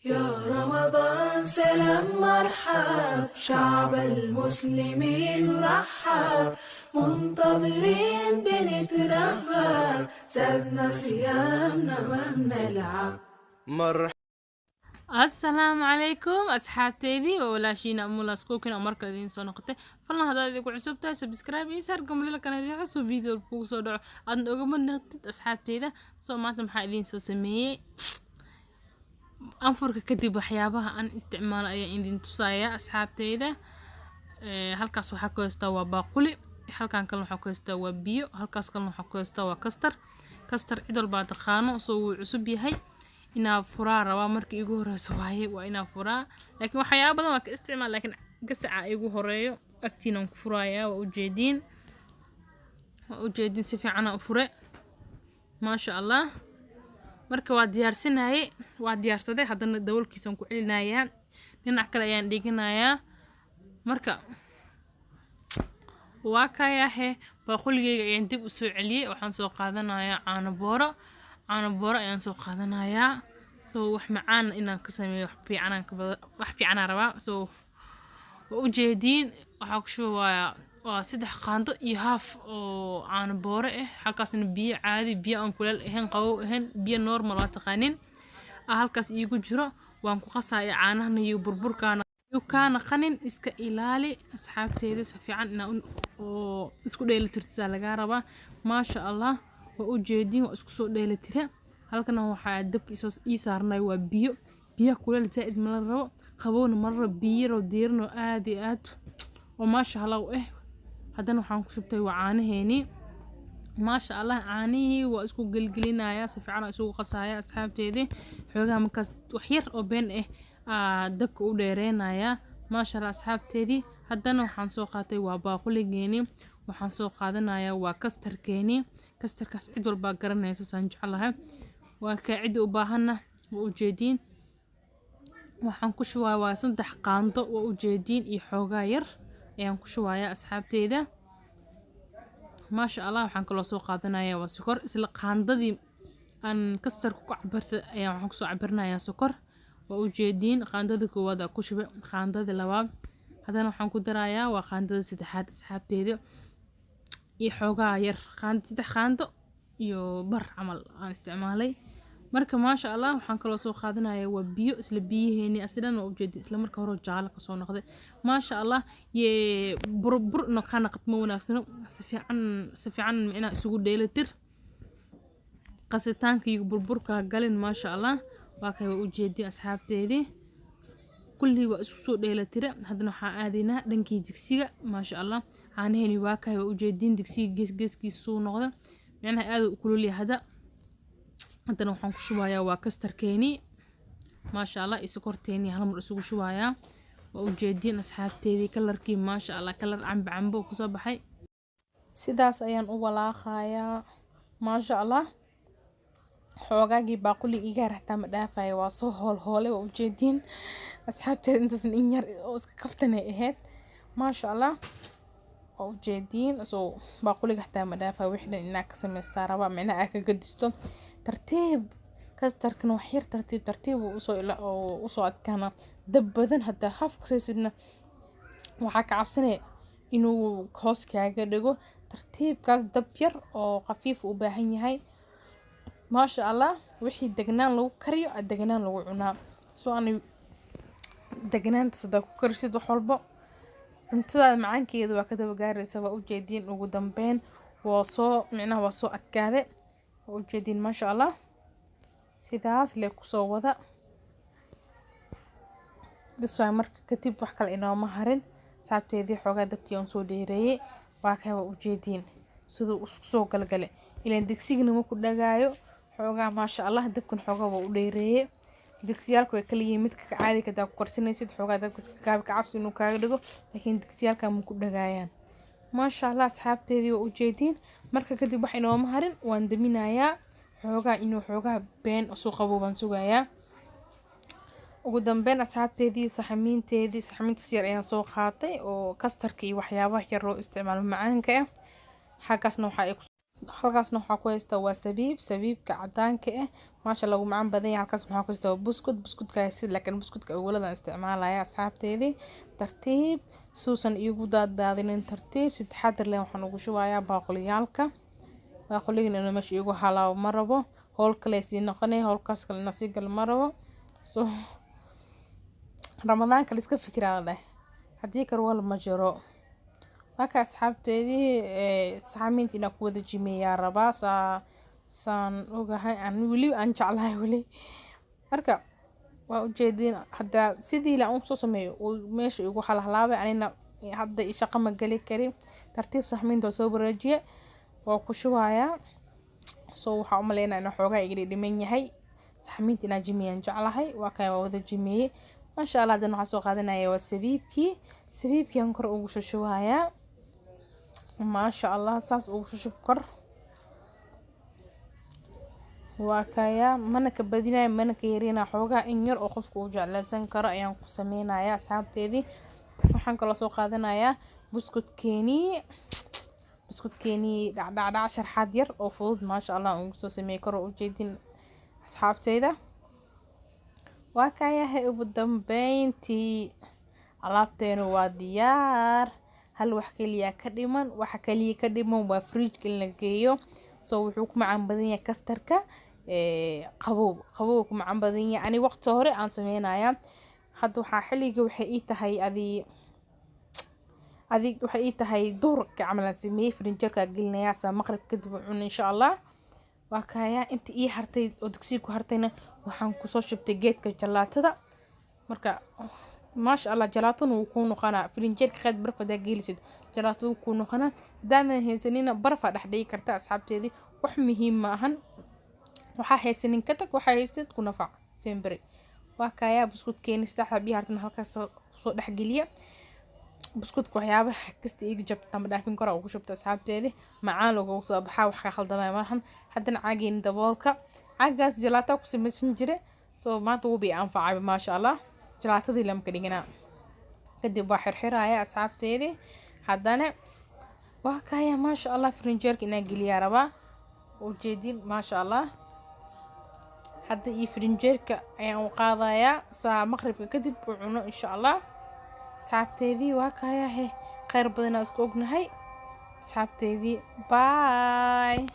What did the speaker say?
يا رمضان سلام مرحب، شعب المسلمين رحب، منتظرين بنترهب، زادنا صيامنا ما بنلعب. مرحب. Asalaamu calaykum asxaabteydii, waa walaashiina Amulas Cooking oo markale idiin soo noqotay. Fallan haddaad idinku cusub tahay, subscribe iyo saar gambaleel kana riixo soo video kugu soo dhaco, aadna uga noqotid asxaabteyda. Soo maanta maxaa idiin soo sameeyey? Anfurka kadib waxyaabaha aan isticmaalo ayaa idin tusaaya asxaabteyda. Halkaas waxaa ku haystaa waa baaquli, halkan kalena waxaa ku haystaa waa biyo, halkaas kalena waxaa ku haystaa waa custard. Custard cid walbaa taqaano, soo wuu cusub yahay, inaa furaa rabaa. Markii igu horeyso waaye, waa inaa furaa, laakiin waxyaaba badan waa ka isticmaal, laakiin gasaca igu horeeyo agtiinaan ku furayaa. Waa ujeediin, waa ujeediin, si fiican u fure, maasha Allah. Marka waa diyaarsanaye, waa diyaarsaday, haddana daboolkiisaan ku celinayaa, dhinac kale ayaan dhiganayaa. Marka waa kayahe, baaquligeyga ayaan dib usoo celiyey. Waxaan soo qaadanayaa caano booro, caano booro ayaan soo qaadanayaa. So wax macaan inaan ka sameeyo, wax fiicanaan ka bada, wax fiicanaan rabaa. So waa ujeediin, waxaa ku shubayaa waa 3 qaando iyo haaf oo caano booro ah. Halkaasna biyo caadi, biyo aan kuleel ahayn, qabow ahayn, biyo normal waa taqaanin ah, halkaas iigu jiro. Waan ku qasaya caanahana iyo burburkaana kaana qanin, iska ilaali asxaabteeda. Si fiican inaa oo isku dheelitirtisaa lagaa rabaa. Maasha Allah, waa ujeediin, waa isku soo dheelitira. Halkana waxaa dabka ii saarnay waa biyo. Biyaha kuleel zaaid ma la rabo, qabowna ma la rabo, biyo yaroo diiran oo aad iyo aad oo maasha Allah u ah. Haddana waxaan ku shubtay waa caanaheeni. Maasha Allah, caanihii waa isku gelgelinayaa, si fiican isugu qasaya asxaabteedii. Xoogaa markaas wax yar oo been ah aa dabka u dheereynayaa. Maasha Allah asxaabteedii, haddana waxaan soo qaatay waa baaquligeeni. Waxaan soo qaadanayaa waa custardkeeni. Custardkaas cid walbaa garanayso, saan jeclahay. Waa kaa, cidda u baahanna waa ujeediin. Waxaan ku shubayaa waa 3 qaando, waa ujeediin, iyo xoogaa yar ayaan ku shubayaa asxaabteyda. Maasha Allah, waxaan kaloo soo qaadanayaa waa sokor. Isla qaandadii aan custardka ku cabirtay ayaa waxaan kusoo cabirinayaa sokor. Waa ujeediin, qaandada koowaad aa ku shubay, qaandada labaad, haddana waxaan ku darayaa waa qaandada saddexaad asxaabteyda, iyo xoogaa yar, qaando 3 qaando iyo bar camal aan isticmaalay. Marka maasha Allah, waxaan kaloo soo qaadanayaa waa biyo, isla biyaheeni asidan. Waa ujeedi, isla marka hore jaalo kasoo noqday. Maasha Allah, yee burbur inoo kaa naqad ma wanaagsano. Si fiican, si fiican micnaha isugu dheelitir, qasitaanka iyo burburka galin. Maasha Allah, waa kay, waa ujeedin asxaabteedii, kullii waa isku soo dheelitira. Haddana waxaa aadaynaa dhankii digsiga. Maasha Allah, caanaheeni waa kay, waa ujeedin, digsiga gees geeskiisa suu noqda, micnaha aad u kulul yahay hadda. Haddana waxaan ku shubayaa waa custardkeeni, maasha Allah, iyo sokorteeni hal mar isugu shubayaa. Waa ujeedin asxaabteedii, colorkii maasha Allah, color cambe cambo kusoo baxay. Sidaas ayaan u walaaqayaa, maasha Allah. Xoogaagii baaquli iga xataa ma dhaafayo, waa soo hool hoolay. Waa ujeediin asxaabteeda, intaasna in yar oo iska kaftanay ahayd. Maasha Allah, waa ujeediin. Soo baaquliga xataa ma dhaafayo, wixii dhan inaa ka samaystaa rabaa, micnaha aa ka gadisto tartiib. Custardkana wax yar tartiib tartiib uu usoo ila oo usoo adkaana. Dab badan haddaa haf ku saysidna, waxaa ka cabsanaya inuu hoos kaaga dhigo. Tartiibkaas dab yar oo khafiif u baahan yahay. Maasha Allah, wixii degnaan lagu kariyo a degnaan lagu cunaa. Soo ani degnaanta hadaa ku karisid wax walbo, cuntadaada macaankeeda waa ka daba gaaraysa. Waa ujeediin, ugu dambeyn waa soo micnaha waa soo adkaade. Waa ujeediin, maasha Allah, sidaas lee kusoo wada bis waay. Marka kadib wax kale inooma harin saabteedii. Xoogaa dabkii aan soo dheereeyay, waa kay, waa ujeediin siduu isku soo galgale, ilaan digsigana ma ku dhagaayo. Xoogaa maasha Allah, dabkan xoogaa waa u dheereeyay. Digsiyaalka way kala yihiin, midka caadiga hadaa ku karsanaysid xoogaa dabka iska gaabi, ka cabsi inuu kaaga dhigo, laakiin digsiyaalka ma ku dhagaayaan. Maasha Allah asxaabteedii, waa ujeediin. Marka kadib wax inooma harin, waan daminayaa. Xoogaa inuu xoogaa been usoo qabo baan sugayaa. Ugu dambeyn asxaabteedii, saxamiinteedii, saxamiintaas yar ayaan soo qaatay oo custardka iyo waxyaabaha yar loo isticmaalo macaanka ah. Xaggaasna waxaa Halkaasna waxaa ku haystaa waa sabiib, sabiibka cadaanka ah, maasha Allah, wuu macaan badan yahay. Halkaas maxaa ku haystaa? Waa buskud, buskudka haysid, laakiin buskudka awaladan isticmaalaya, asxaabteedii. Tartiib suusan iigu daadaadinin, tartiib si taxadar leh waxaan ugu shubayaa baaquliyaalka. Baaquligana inuu meesha iigu halaabo ma rabo, howl kale sii noqonay, howlkaas kale ina sii gal ma rabo. So Ramadaanka la iska fikiraa la dhahay, haddii kar wal ma jiro. Marka asxaabteedii, saxamiinta inaan ku wada jimeeyaa rabaa, saa saan ogahay aan weli aan jeclahay weli. Marka waa ujeedin, hadda sidii la aan soo sameeyo meesha igu halhalaabay, anina hadda shaqo ma geli karin. Tartiib saxmiinta waa soo wareejiye, waa ku shubayaa. So waxaa u maleynaya inuu xoogaa iga dhiman yahay. Saxmiinta inaan jimiyaan jeclahay. Waa kay, waa wada jimeeyey, maasha Allah. Haddana waxaan soo qaadanaya waa sabiibkii, sabiibkii aan kor ugu shushubayaa, maasha Allah. Saas ugu shushub kor, waa kaya. Mana ka badinayo, mana ka yareynaya, xoogaa in yar oo qofku uu jeclaysan karo ayaan ku sameynaya, asxaabteedii. Waxaan kaloo soo qaadanayaa buskudkeenii, buskudkeenii dhacdhacdhac, sharxaad yar oo fudud, maasha Allah, ugu soo sameey karo, ujeedin asxaabteyda. Waa kayahay. Ugu dambeyntii alaabteenu waa diyaar, hal wax kaliya ka dhiman. Waxa kaliya ka dhiman waa fridge in la geeyo. So wuxuu ku macaan badan yahay custardka qabow, qabow ku macaan badan yahay. Ani waqti hore aan sameynaya, hadda waxaa xilliga waxay ii tahay adi waxay ii tahay duhurka camal aan sameeyey. Frinjeerka gelinayaa, saa maqrib kadib u cuno, insha Allah. Waa kaya, inta ii hartay oo dugsiga ku hartayna waxaan kusoo shubtay geedka jalaatada. Marka maasha Allah, jalaatona wuu kuu noqonaa. Frinjeerka qayd baraf hadaa gelisid, jalaato wuu kuu noqonaa. Haddaadan haysanina, barafaa dhex dhigi karta, asxaabteedii. Wax muhiim ma ahan, waxaa haysanin ka tag, waxaa haysid ku nafac semberi. Waa kayaa, buskudkeeni saddexda biyo hartana halkaas soo dhexgeliya. Buskudka waxyaabaha kasta iiga jabta ma dhaafin karo, ugu shubta, asxaabteedii, macaan loogagu soo baxaa, wax ka khaldamaya malahan. Haddana caageeni daboolka, caagaas jalaataa ku samaysan jire, so maanta wuu bii anfacay, maasha Allah. Jalaatadii lamka dhiganaa kadib waa xirxiraya, asxaabteedii. Haddana waa kaya, maasha Allah, frinjeerka inaan geliyaa rabaa, ujeedin, maasha Allah. Hadda iyo frinjeerka ayaan u qaadayaa, saa maqribka kadib u cuno, insha Allah, asxaabteedii. Waa kayahe, kheyr badanaa isku ognahay, asxaabteedii. Bye.